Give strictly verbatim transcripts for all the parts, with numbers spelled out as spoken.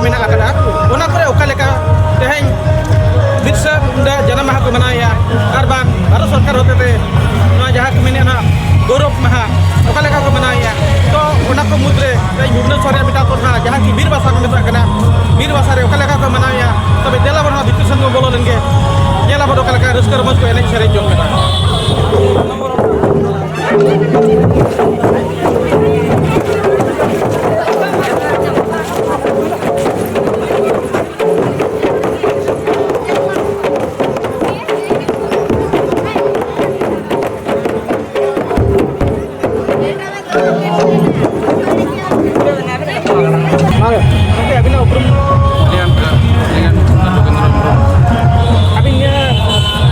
ᱢᱮᱱᱟᱜ ᱟᱠᱟᱫᱟ, ᱚᱱᱟ ᱠᱚᱨᱮ ᱚᱠᱟ ᱞᱮᱠᱟ ᱛᱮᱦᱮᱧ ᱵᱤᱨᱥᱟ ᱢᱩᱱᱰᱟ ᱡᱟᱱᱟᱢ ᱢᱟᱦᱟ ᱠᱚ ᱢᱟᱱᱟᱣᱮᱫᱼᱟ, ᱟᱨ ᱵᱟᱝ ᱵᱷᱟᱨᱚᱛ ᱥᱚᱨᱠᱟᱨ ᱦᱚᱛᱮᱛᱮ ᱱᱚᱣᱟ ᱡᱟᱦᱟᱸ ᱠᱚ ᱢᱮᱱᱮᱫᱼᱟ, ᱚᱱᱟ ᱜᱚᱣᱨᱚᱵ ᱢᱟᱦᱟ ᱚᱠᱟ ᱞᱮᱠᱟ ᱠᱚ ᱢᱟᱱᱟᱣᱮᱫᱼᱟ᱾ ᱛᱚ, ᱚᱱᱟ ᱠᱚ ᱢᱩᱫᱽᱨᱮ ᱛᱮᱦᱮᱧ ᱵᱷᱩᱵᱽᱱᱮᱥᱚᱨ ᱨᱮᱭᱟᱜ ᱢᱤᱫᱴᱟᱝ ᱴᱚᱴᱷᱟ, ᱡᱟᱦᱟᱸ ᱠᱤ ᱵᱤᱨ ᱵᱟᱥᱟ ᱠᱚ ᱢᱮᱛᱟᱜ ᱠᱟᱱᱟ, ᱵᱤᱨ ᱵᱟᱥᱟ ᱨᱮ ᱚᱠᱟ ᱞᱮᱠᱟ ᱠᱚ ᱢᱟᱱᱟᱣᱮᱫᱼᱟ᱾ ᱛᱚᱵᱮ ᱫᱮᱞᱟ ᱵᱚᱱ ᱱᱚᱣᱟ ᱵᱷᱤᱛᱤᱨ ᱥᱮᱱ ᱵᱚᱱ ᱵᱚᱞᱚ ᱞᱮᱱᱜᱮ, ᱧᱮᱞ ᱟᱵᱚᱱ ᱚᱠᱟ ᱞᱮᱠᱟ ᱨᱟᱹᱥᱠᱟᱹ ᱨᱚᱢᱚᱡᱽ ᱠᱚ ᱮᱱᱮᱡ ᱥᱮᱨᱮᱧ ᱡᱚᱝ ᱠᱟᱱᱟ᱾ ᱜᱚᱢᱠᱮ, ᱟᱹᱵᱤᱱᱟᱜ ᱩᱯᱨᱩᱢ? ᱟᱹᱞᱤᱧᱟᱜ ᱟᱹᱞᱤᱧᱟᱜ ᱧᱩᱛᱩᱢ ᱫᱚ ᱡᱳᱜᱮᱱᱫᱨᱚ ᱦᱮᱢᱵᱨᱚᱢ᱾ ᱟᱹᱵᱤᱱ ᱱᱤᱭᱟᱹ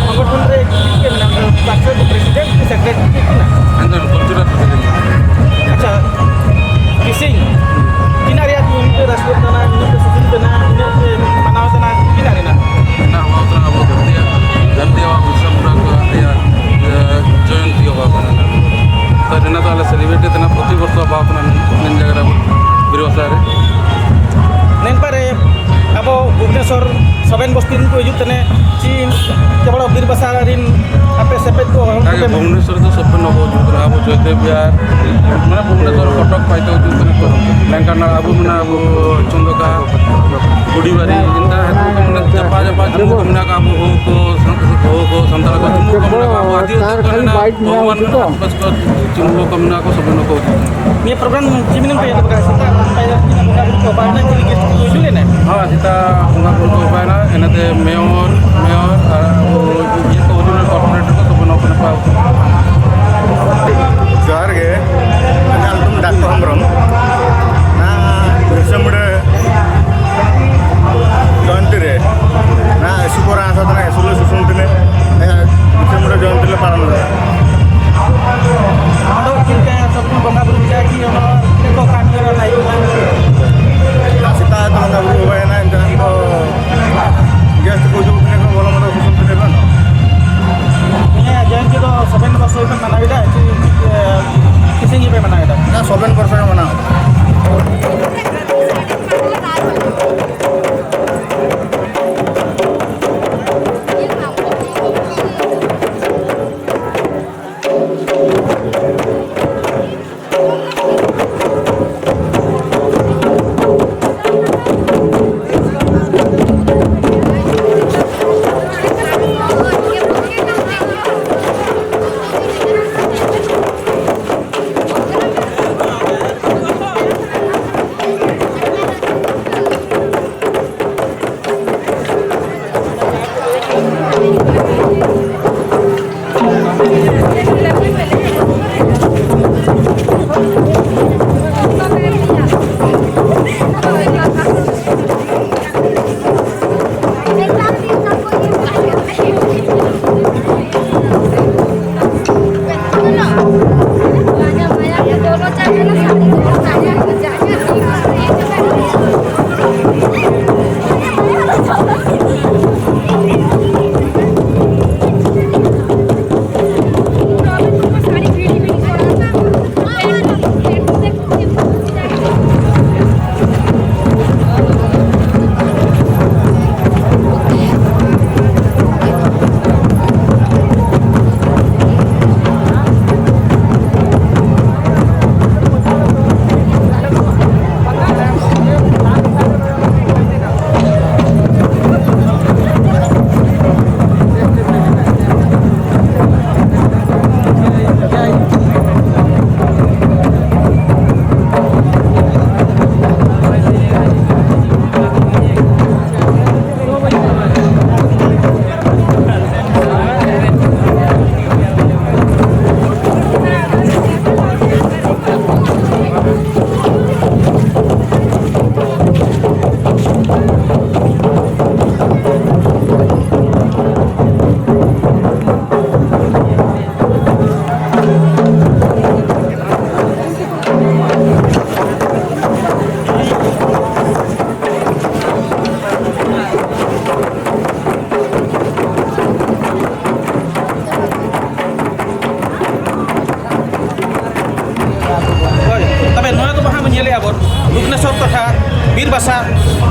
ᱥᱚᱝᱜᱚᱴᱷᱚᱱ ᱨᱮ ᱪᱮᱫ ᱪᱤᱠᱟᱹ ᱢᱮᱱᱟᱜ ᱵᱤᱱᱟ? ᱯᱟᱨᱥᱮᱞ ᱫᱚ ᱯᱨᱮᱥᱤᱰᱮᱱᱴ ᱥᱮ ᱥᱮᱠᱨᱮᱴᱟᱨᱤ ᱪᱮᱫ ᱠᱟᱱᱟ? ᱟᱹᱞᱤᱧ ᱫᱚ ᱠᱟᱞᱪᱟᱨᱟᱞ ᱯᱨᱮᱥᱤᱰᱮᱱᱴ᱾ ᱟᱪᱪᱷᱟ, ᱛᱤᱥᱤᱧ ᱛᱤᱱᱟᱹᱜ ᱨᱮᱭᱟᱜ ᱱᱤᱭᱚᱢ ᱯᱮ ᱨᱟᱹᱥᱠᱟᱹᱜ ᱠᱟᱱᱟ, ᱱᱤᱭᱚᱢ ᱯᱮ ᱥᱩᱥᱩᱱ ᱠᱟᱱᱟ, ᱛᱤᱱᱟᱹᱜ ᱯᱮ ᱢᱟᱱᱟᱣ ᱠᱟᱱᱟ, ᱛᱤᱱᱟᱹᱜ ᱨᱮᱱᱟᱜ? ᱢᱮᱱᱟᱜ ᱟᱵᱚ ᱛᱟᱵᱚᱱᱟ ᱟᱵᱚ ᱫᱷᱟᱹᱨᱛᱤᱭᱟᱜ, ᱫᱷᱟᱹᱨᱛᱤ ᱟᱵᱚ ᱵᱤᱨᱥᱟ ᱢᱩᱱᱰᱟ ᱠᱚᱣᱟᱜ ᱤᱭᱟᱹ, ᱤᱭᱟᱹ, ᱡᱚᱭᱚᱱᱛᱤ ᱟᱵᱚ ᱠᱟᱱᱟ᱾ ᱛᱚ, ᱱᱤᱭᱟᱹ ᱫᱚ ᱟᱞᱮ ᱥᱮᱞᱤᱵᱨᱮᱴ ᱮᱫ ᱛᱟᱦᱮᱱᱟ ᱯᱨᱚᱛᱤ ᱵᱚᱨᱥᱚ ᱟᱵᱚ ᱠᱟᱱᱟ ᱱᱤᱱ ᱡᱟᱭᱜᱟ ᱨᱮ ᱟᱵᱚ ᱵᱤᱨᱵᱟᱥᱟ ᱨᱮ᱾ ᱱᱮᱱᱯᱟ ᱨᱮ ᱟᱵᱚ ᱵᱷᱩᱵᱽᱱᱮᱥᱚᱨ ᱥᱚᱵᱮᱱ ᱵᱚᱥᱛᱤ ᱨᱮᱱ ᱠᱚ ᱦᱤᱡᱩᱜ ᱛᱟᱦᱮᱱᱟ, ᱪᱮ ᱠᱮᱵᱚᱞ ᱵᱤᱨᱵᱟᱥᱟ ᱨᱮᱱ ᱟᱯᱮ ᱥᱮᱯᱮᱫ ᱠᱚ ᱦᱚᱲ ᱚᱱᱠᱟᱜᱮ ᱠᱚᱯᱮ ᱵᱷᱩᱵᱽᱱᱮᱥᱚᱨ ᱫᱚ ᱥᱚᱵᱮᱱ ᱵᱟᱵᱚ ᱦᱤᱡᱩᱜ ᱠᱟᱱᱟ, ᱟᱵᱚ ᱡᱚᱭᱫᱮᱵ ᱵᱤᱦᱟᱨ, ᱢᱟᱱᱮ ᱵᱷᱩᱵᱽᱱᱮᱥᱚᱨ ᱠᱚᱴᱚᱠ ᱯᱟᱭᱛᱮ ᱦᱤᱡᱩᱜ ᱠᱟᱱᱟ ᱠᱚ᱾ ᱞᱮᱝᱠᱟᱱᱟᱲ ᱟᱵᱚ ᱢᱮᱱᱟᱜ ᱟᱵᱚ ᱪᱚᱱᱫᱚᱠᱟ, ᱠᱩᱰᱤᱵᱟᱨᱤ, ᱤᱱᱠᱟ ᱦᱮᱛᱩ ᱠᱚ ᱢᱟᱱᱮ ᱡᱟᱯᱟ ᱡᱟᱯᱟ ᱡᱩᱢᱩ ᱠᱚ ᱢᱮᱱᱟᱜ ᱠᱚᱣᱟ, ᱟᱵᱚ ᱦᱚᱲ ᱠᱚ, ᱥᱟᱱ-, ᱦᱚᱲ ᱠᱚ, ᱥᱟᱱᱛᱟᱲ ᱠᱚ ᱡᱩᱢᱩ ᱠᱚ ᱢᱮᱱᱟᱜ ᱠᱚᱣᱟ, ᱟᱵᱚ ᱟᱹᱫᱤᱵᱟᱹᱥᱤ ᱠᱚ ᱢᱮᱱᱟᱜ ᱠᱚᱣᱟ, ᱵᱷᱚᱜᱚᱵᱟᱱ ᱢᱮᱱᱟᱜ ᱠᱚᱣᱟ, ᱡᱩᱢᱩ ᱠᱚ ᱢᱮᱱᱟᱜ ᱠᱚᱣᱟ, ᱥᱚᱵᱮ ᱱᱩᱠᱩ᱾ ᱱᱤᱭᱟᱹ ᱯᱨᱳᱜᱨᱟᱢ ᱪᱮᱫ ᱢᱮᱱᱟᱢ ᱯᱮ ᱮᱦᱚᱵ ᱠᱟᱜᱼᱟ? ᱥᱮᱛᱟᱜ ᱯᱟᱭᱨᱟ ᱛᱤᱱᱟᱹᱜ ᱵᱚᱸᱜᱟ ᱵᱩᱨᱩ ᱠᱚ ᱯᱟᱨᱚᱢᱮᱱᱟ, ᱪᱤᱞᱤ ᱜᱮᱥᱴ ᱠᱚ ᱦᱤᱡᱩᱜ ᱞᱮᱱᱟ? ᱦᱮᱸ, ᱥᱮᱛᱟᱜ ᱵᱚᱸᱜᱟ ᱵᱩᱨᱩ ᱠᱚ ᱯᱟᱨᱚᱢᱮᱱᱟ, ᱤᱱᱟᱹᱛᱮ ᱢᱮᱭᱚᱨ, ᱢᱮᱭᱚᱨ ᱟᱨ ᱟᱵᱚ ᱤᱭᱟᱹ ᱠᱚ ᱦᱤᱡᱩᱜ ᱞᱮᱱᱟ, ᱠᱚᱨᱯᱳᱨᱮᱴ ᱠᱚ, ᱥᱚᱵᱮ ᱱᱩᱠᱩ ᱱᱟᱯᱟᱭ᱾ ᱡᱚᱦᱟᱨ ᱜᱮ, ᱤᱧᱟᱹᱜ ᱧᱩᱛᱩᱢ ᱰᱟᱠᱛᱚᱨ ᱦᱮᱢᱵᱨᱚᱢ᱾ ᱱᱟ ᱵᱤᱨᱥᱟ ᱢᱩᱱᱰᱟ ᱡᱚᱭᱚᱱᱛᱤ ᱨᱮ, ᱱᱟ ᱤᱥᱩ ᱠᱚᱨᱟ ᱟᱥᱟ ᱛᱟᱦᱮᱱᱟ, ᱤᱥᱩ ᱞᱮ ᱥᱩᱥᱩᱱ ᱛᱮᱞᱮ, ᱮ, ᱵᱤᱨᱥᱟ ᱢᱩᱱᱰᱟ ᱡᱚᱭᱚᱱᱛᱤ ᱞᱮ ᱯᱟᱞᱚᱱ ᱮᱫᱟ᱾ ᱟᱫᱚ ᱪᱮᱫ ᱞᱮᱠᱟ ᱥᱚᱵ ᱵᱚᱸᱜᱟ ᱵᱩᱨᱩ ᱠᱮᱫᱟ ᱠᱤ, ᱚᱱᱟ ᱪᱮᱫ ᱠᱚ ᱠᱟᱹᱢᱤ ᱦᱚᱨᱟ ᱛᱟᱦᱮᱸ ᱠᱟᱱᱟ? ᱥᱮᱛᱟᱜ ᱫᱚ ᱵᱚᱸᱜᱟ ᱵᱩᱨᱩ ᱦᱩᱭᱮᱱᱟ, ᱮᱱᱛᱮ ᱫᱚ ᱜᱮᱥᱴ ᱠᱚ ᱦᱤᱡᱩᱜ ᱠᱟᱱᱟ ᱠᱚ, ᱵᱚᱞᱚ ᱢᱚᱛᱚ ᱥᱩᱥᱩᱱ ᱛᱮᱞᱮ ᱵᱟᱝ᱾ ᱱᱤᱭᱟᱹ ᱡᱚᱭᱚᱱᱛᱤ ᱫᱚ ᱥᱚᱵᱮᱱ ᱵᱚᱨᱥᱚ ᱜᱮᱯᱮ ᱢᱟᱱᱟᱣ ᱮᱫᱟ, ᱪᱮ, ᱮ, ᱠᱤᱥᱟᱹᱬ ᱜᱮᱯᱮ ᱢᱟᱱᱟᱣ ᱮᱫᱟ? ᱥᱚᱵᱮᱱ ᱵᱚᱨᱥᱚ ᱜᱮ ᱢᱟᱱᱟᱣ᱾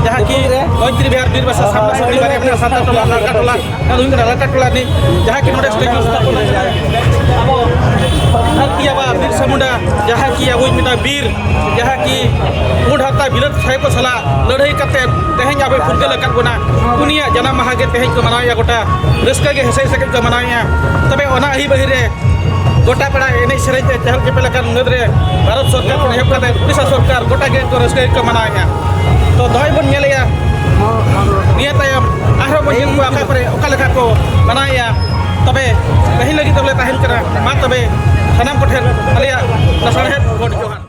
ᱡᱟᱦᱟᱸ ᱠᱤ ᱢᱚᱭᱛᱨᱤ ᱵᱤᱦᱟᱨ ᱵᱤᱨ ᱵᱟᱥᱟ ᱥᱟᱢᱱᱟ ᱥᱟᱢᱱᱤ ᱵᱟᱨᱭᱟ ᱢᱮᱱᱟᱜᱼᱟ, ᱥᱟᱱᱛᱟᱲ ᱴᱚᱞᱟ, ᱞᱟᱲᱠᱟ ᱴᱚᱞᱟ, ᱟᱨ ᱦᱩᱭᱩᱜ ᱠᱟᱱᱟ ᱞᱟᱲᱠᱟ ᱴᱚᱞᱟ ᱨᱤᱱᱤᱡ, ᱡᱟᱦᱟᱸ ᱠᱤ ᱱᱚᱰᱮ ᱥᱴᱮᱪᱩ ᱥᱛᱷᱟᱯᱚᱱ ᱞᱟᱹᱜᱤᱫ ᱟᱵᱚ ᱫᱷᱟᱹᱨᱛᱤ ᱟᱵᱟ ᱵᱤᱨᱥᱟ ᱢᱩᱱᱰᱟ, ᱡᱟᱦᱟᱸ ᱠᱤ ᱟᱵᱚᱭᱤᱡ ᱢᱤᱫᱴᱟᱝ ᱵᱤᱨ, ᱡᱟᱦᱟᱸ ᱠᱤ ᱯᱩᱸᱰ ᱦᱟᱨᱛᱟ ᱵᱤᱞᱟᱹᱛ ᱥᱟᱭ ᱠᱚ ᱥᱟᱞᱟᱜ ᱞᱟᱹᱲᱦᱟᱹᱭ ᱠᱟᱛᱮ ᱛᱮᱦᱮᱧ ᱟᱵᱚᱭ ᱯᱷᱩᱨᱜᱟᱹᱞ ᱟᱠᱟᱫ ᱵᱚᱱᱟ, ᱩᱱᱤᱭᱟᱜ ᱡᱟᱱᱟᱢ ᱢᱟᱦᱟ ᱜᱮ ᱛᱮᱦᱮᱧ ᱠᱚ ᱢᱟᱱᱟᱣᱮᱫᱼᱟ ᱜᱚᱴᱟ᱾ ᱨᱟᱹᱥᱠᱟᱹ ᱜᱮ ᱦᱮᱸᱥᱮᱡ ᱥᱮᱠᱮᱡ ᱠᱚ ᱢᱟᱱᱟᱣᱮᱫᱼᱟ᱾ ᱛᱚᱵᱮ ᱚᱱᱟ ᱟᱹᱭᱩᱨ ᱵᱟᱹᱭᱩᱨ ᱨᱮ ᱜᱚᱴᱟ ᱯᱟᱲᱟ ᱮᱱᱮᱡ ᱥᱮᱨᱮᱧ ᱛᱮ ᱪᱮᱦᱮᱞ ᱪᱮᱯᱮᱞ ᱟᱠᱟᱱ ᱢᱩᱫᱽ ᱨᱮ ᱵᱷᱟᱨᱚᱛ ᱥᱚᱨᱠᱟᱨ ᱠᱷᱚᱱ ᱮᱦᱚᱵ ᱠᱟᱛᱮ ᱩᱲᱤᱥᱥᱟ ᱥᱚᱨᱠᱟᱨ ᱜᱚᱴᱟ ᱜᱮ ᱠᱚ ᱨᱟᱹᱥᱠᱟᱹ ᱜᱮᱠᱚ ᱢᱟᱱᱟᱣᱮᱫᱼᱟ᱾ ᱛᱚ ᱫᱚᱦᱚᱭ ᱵᱚᱱ ᱧᱮᱞᱮᱜᱼᱟ, ᱱᱤᱭᱟᱹ ᱛᱟᱭᱚᱢ ᱟᱨᱦᱚᱸ ᱵᱚᱱ ᱧᱮᱞ ᱠᱚᱣᱟ ᱚᱠᱟ ᱠᱚᱨᱮ ᱚᱠᱟ ᱞᱮᱠᱟ ᱠᱚ ᱢᱟᱱᱟᱣᱮᱫᱼᱟ᱾ ᱛᱚᱵᱮ ᱛᱮᱦᱮᱧ ᱞᱟᱹᱜᱤᱫ ᱫᱚᱞᱮ ᱛᱟᱦᱮᱱ ᱠᱟᱱᱟ᱾ ᱢᱟ ᱛᱚᱵᱮ ᱥᱟᱱᱟᱢ ᱠᱚᱴᱷᱮᱱ ᱟᱞᱮᱭᱟᱜ ᱞᱟᱥᱟᱲᱦᱮᱫ ᱜᱚᱰ ᱡᱚᱦᱟᱨ᱾